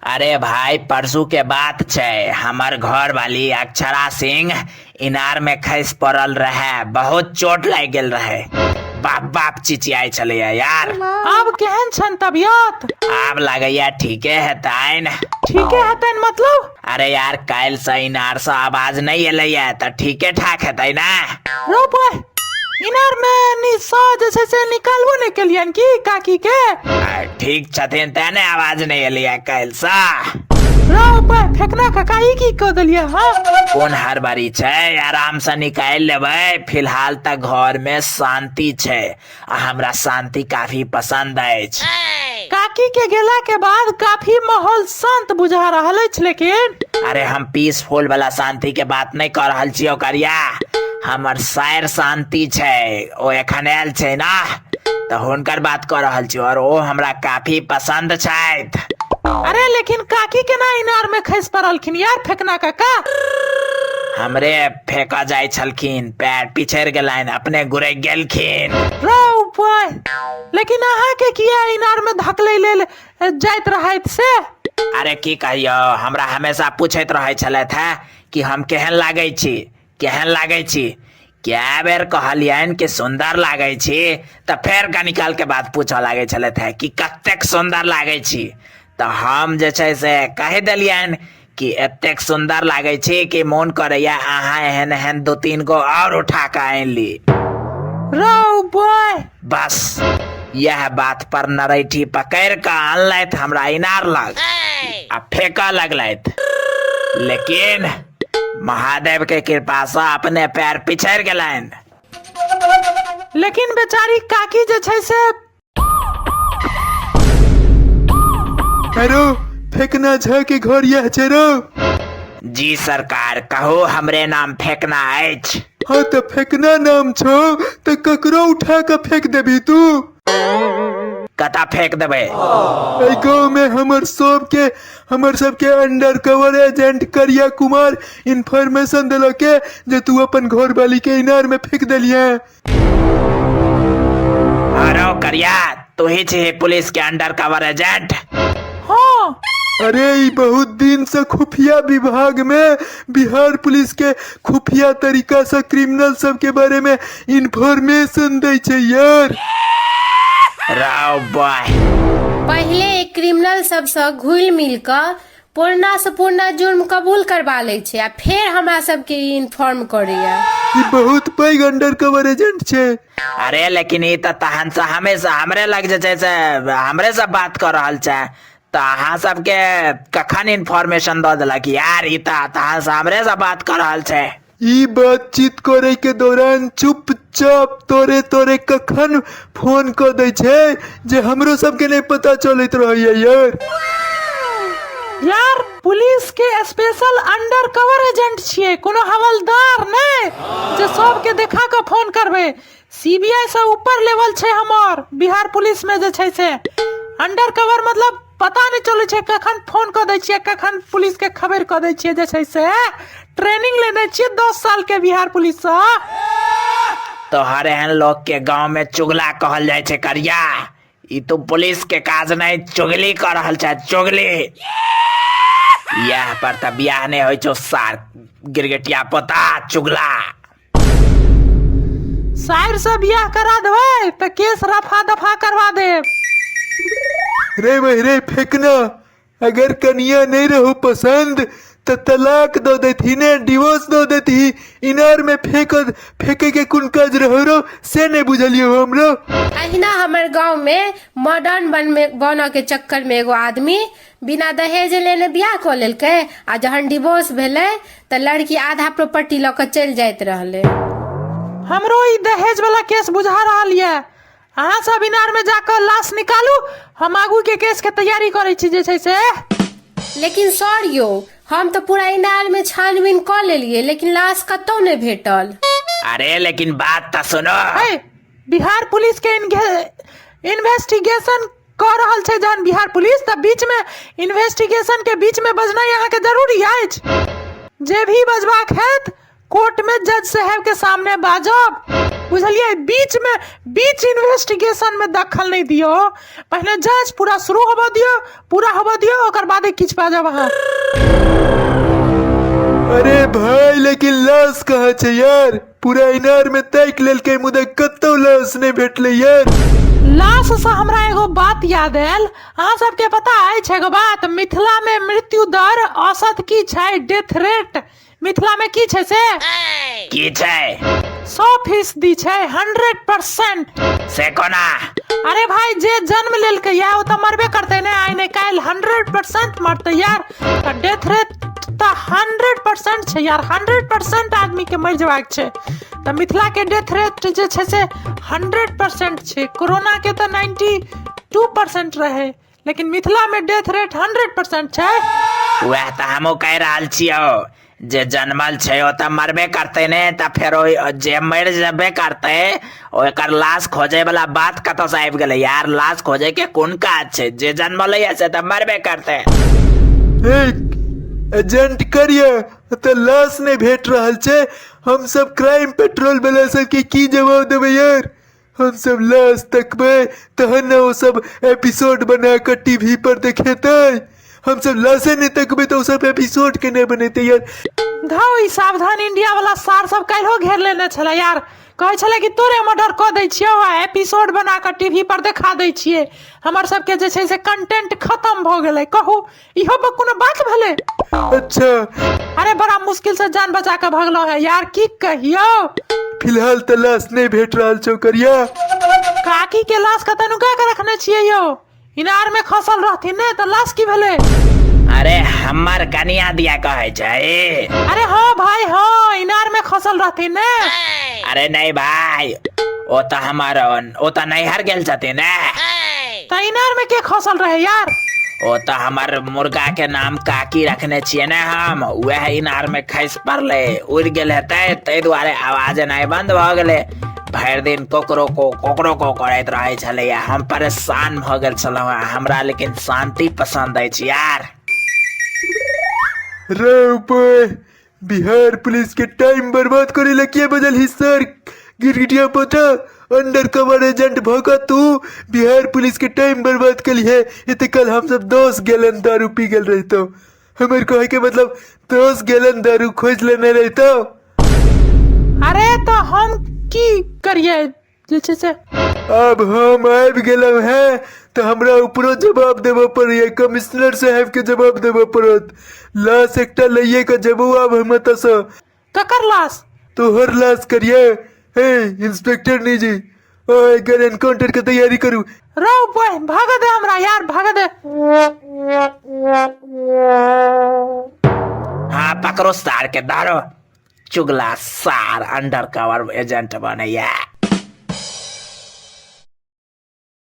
अरे भाई, परसू के बात छै, हमर घर वाली अक्षरा सिंह इनार में खसि पड़ल रहे, बहुत चोट लागि गेल रहे, बाप बाप चिचियाइ छलैया यार। आब केहन छनि तबियत? आब लागैया ठीके हेतनि। ठीके हेतनि मतलब? अरे यार, काल्हि से इनार से आवाज नहि एलैया तऽ ठीके ठाक हेतै ने। रौ बहि, इनार में निशा जे छै से निकालबो नहि केलियनि की काकी के? आ, ठीक छथिन तें ने आवाज नहि एलैया काल्हि सँ। रौ बहि, फेकना काका ई की कऽ देलियै हँ? कोन हड़बड़ी छै, आराम से निकालि लेबै। फिलहाल तऽ घर में शांति छै आ हमरा शांति काफी पसंद अछि। काकी के गेला के बाद काफी माहौल शांत बुझा रहल अछि लेकिन। अरे हम पीसफुल वाला शांति के बात नहीं कर रहल छियौ करिया, हमर शायर शांति छै, ओ एखन आयल छै ना, तऽ हुनकर बात कर रहल छी और ओ हमरा काफी पसंद छथि। अरे लेकिन काकी केना इनार में खसि पड़लखिन यार फेकना काका? हमरे फेंका जाय छलखिन, पैर पिछड़ गेलनि, अपने गुरैक गेलखिन। रौ बहि, लेकिन अहाँ के किया इनार में धकलै लेल जाइत रहैत से? अरे की कहियौ, हमरा हमेशा पूछैत रहै छलथि हेँ कि हम केहन लागै छी, केहन लागै छी। कए बेर कहलियनि कि सुन्दर लागै छी, तऽ फेर कनी काल के बाद पूछऽ लागै छलथि हेँ कि कतेक सुन्दर लागै छी। तऽ हम जे छै से कहि देलियनि कि एतेक सुन्दर लागै छी कि मोन करैया अहाँ एहन एहन 2-3 गो और उठा कऽ आनि ली। रौ बॉय। बस यह बात पर नरैठी पकड़ कऽ अनलथि हमरा इनार लग आ फेंकऽ लगलथि, लेकिन महादेव के कृपा से अपने पैर पिछड़ गेलनि। लेकिन बेचारी काकी जे छै से। अरे फेकना झा के घर यह छै रो? जी सरकार, कहू, हमरे नाम फेकना अछि। हाँ तऽ फेकना नाम छौ तऽ ककरो उठा के फेंक देबी तू? कतऽ फेंक देबै? एहि गांव में हमर सबके अंडर कवर एजेंट करिया कुमार इन्फॉर्मेशन देलक जे तू अपन घर वाली के इनार में फेंक देलिए। अरे करिया, तू ही छी पुलिस के अंडर कवर एजेंट? हाँ। अरे ई बहुत दिन से खुफिया विभाग में बिहार पुलिस के खुफिया तरीका से क्रिमिनल सब के बारे में इन्फॉर्मेशन दै छै यार। राव बॉय। पहिले एक क्रिमिनल सबसँ घुलि मिल कऽ पुरना से पुरना जुर्म कबूल करबा लै छै आ फेर हमरा सबके ई इन्फॉर्म करैया। ई बहुत पैघ अंडर कवर एजेंट छै। अरे लेकिन ई तऽ तहन से हमेशा हमरे लग जे छै से हमरे से बात कऽ रहल छै, तऽ अहाँ सबके कखन इन्फॉर्मेशन दऽ देलक यार? ई तऽ तहन से हमरे से बात कऽ रहल छै। ई बातचीत करे के दौरान चुपचाप तोरे तोरे कखन फोन कऽ दै छै जे हमरो सबके नहीं पता चलैत रहैया यार। यार पुलिस के स्पेशल अंडर कवर एजेंट छियै, कोनो हवलदार नहि जे सबके देखा कऽ फोन करबै। सीबीआई से ऊपर लेवल छै हमर बिहार पुलिस में जे छै से अंडर कवर, मतलब पता नहीं चलै छै कखन फोन कऽ दै छियै, कखन पुलिस के खबर कऽ दै छियै। जे छै से ट्रेनिंग लेने छियै 10 साल के बिहार पुलिस से। तोहर एहन लोग के गांव में चुगला कहल जाय छै करिया। ई तो पुलिस के काज नहीं, चुगली कर रहल छै, चुगली। यह पर तऽ बियाह नहीं होइ छौ सार गिरगिटिया पोता चुगला। साइर से बियाह करा देबै तऽ केस रफा दफा करवा देब। रे भाई रे फेकना, अगर कनिया नहीं रहो पसंद तो तलाक दो देती ने, डिवोर्स दो देती, इनार में फेंक फेंके के कुन काज रहो रो से नहीं बुझलियो हमरो। अहिना हमर गांव में मॉडर्न बनऽ के चक्कर में एगो आदमी बिना दहेज लेने बियाह कऽ लेलकै आ जहन डिवोर्स भेलै तऽ लड़की आधा प्रॉपर्टी लऽ कऽ चलि जाइत रहलै। हमरो ई दहेज वाला केस बुझा रहल ये। अहाँ सब इनार में जाकऽ लाश निकालू, हम आगू के केस के तैयारी करै छी जे छै से। लेकिन सर यौ, हम तऽ पूरा इनार में छानबीन कऽ लेलियै लेकिन लाश कतौ नहि भेटल। अरे लेकिन बात तऽ सुनो। हे, बिहार पुलिस के इन्वेस्टिगेशन कऽ रहल छै जहन बिहार पुलिस, तऽ बीच में इन्वेस्टिगेशन के बीच में बजनाइ अहाँके जरूरी अछि। जे भी बजबाक हैत कोर्ट में जज साहब के सामने बाजब। बुझलियै, बीचमे बीच इन्वेस्टिगेशनमे दखल नहि दियौ। पहिने जाँच पूरा शुरू होबऽ दियौ, पूरा होबऽ दियौ, ओकर बादे किछु बाजब अहाँ। अरे भाई, लेकिन लाश कहाँ छै यार? पूरा इनार में ताकि लेलकै, मुदा कतौ लाश नहि भेटलै यार। लाशसँ हमरा एगो बात याद आयल। अहाँ सबके पता अछि एगो बात, मिथिलामे मृत्यु दर औसत की छै? डेथ रेट मिथिलामे की छै से? की छै? 100% छै, 100%। से कोना? अरे भाई, जे जन्म लेलकै या ओ तऽ मरबे करतै ने, आइ नहि काल्हि 100% मरतै यार। तऽ डेथ रेट तऽ 100% छै यार, 100% आदमीके मरि जेबाक छै। तऽ मिथिलाके डेथ रेट जे छै से 100% छै। कोरोनाके तऽ 92% रहै, लेकिन मिथिलामे डेथ रेट 100% छै। वएह तऽ हमहूँ कहि रहल छियौ, जे जन्मल छै ओ तऽ मरबे करतै ने, तऽ फेर ओहि जे मरि जेबे करतै ओकर लाश खोजे वाला बात कतऽसँ आबि गेलै यार? लाश खोजे के कोन काज छै? जे जन्मलै से तऽ मरबे करतै। एजेंट करिया, तऽ लाश नहि भेट रहल छै, हम सब क्राइम पेट्रोल वाला सबके की जवाब देबै यार? हम सब लाश तकबै तहन ने ओ सब एपिसोड बना कऽ टीवी पर देखेतै। हम सब लाशे नहि तकबै तऽ ओ सब एपिसोड के नहि बनेतै यार। धौ, ई सावधान इंडिया वाला सार सब काल्हिो घेर लेने छलै यार। कहै छलै कि तोरे मर्डर कऽ दै छियौ आ एपिसोड बना कऽ टीवी पर देखा दै छियै, हमर सबके जे छै से कंटेंट खतम भऽ गेलै। कहू, इहो कोनो बात भेलै? अच्छा। अरे, बड़ा मुश्किल से जान बचा कऽ भगलहुँ है यार, की कहियौ। फिलहाल तऽ लाश नहि भेट रहल छौ करिया। काकी के लाश कतऽ नुका के रखने छियै यौ? इनार में खसल रहथिन ने, तऽ लाश की भेलै? अरे, हमर कनिया दिया कहै छै? अरे हाँ भाई हाँ, इनार में खसल रहथिन ने। अरे नहीं भाई, ओ तऽ हमर ओ तऽ नैहर गेल छथिन ने। तऽ इनार में के खसल रहे यार? ओ तऽ हमर मुर्गा के नाम काकी रखने छियै ने हम, वएह इनार में खसि पड़लै, उड़ि गेल हेतै, ताहि दुआरे आवाज एनाइ बंद भऽ गेलै। भरि दिन कोकरो को कोकरो को करैत रहै छलैया, हम परेशान भऽ गेल छलहुँ हेँ। हमरा लेकिन शान्ति पसन्द अछि यार। रे ऊपर बिहार पुलिस के टाइम बर्बाद करे ला किया बदल ही सर? गिरगिटिया पोता, अंडर कवर एजेंट भऽ कऽ तू बिहार पुलिस के टाइम बर्बाद कली है। एते कल हम सब 10 गैलन दारू पी गेल रहितो, हमर कहे के मतलब 10 गैलन दारू खोज लेने रहितो। अरे, तऽ हम की करियै जे छै से? अब हम आबि गेलहुँ हैं तऽ हमरा ऊपरो जवाब देबऽ पड़ैया, कमिश्नर साहेब के जवाब देबऽ पड़त। लाश एकटा लइए के जेबो आब हम एतऽसँ। ककर लाश? तोहर लाश करिए। हे इंस्पेक्टर जी, ओ एकर एनकाउंटर के तैयारी करू। रौ बॉय, भाग दे हमरा यार, भाग दे। हाँ, पकड़ो सार के, धरो चुगला सार, अंडर कवर एजेंट बनैया।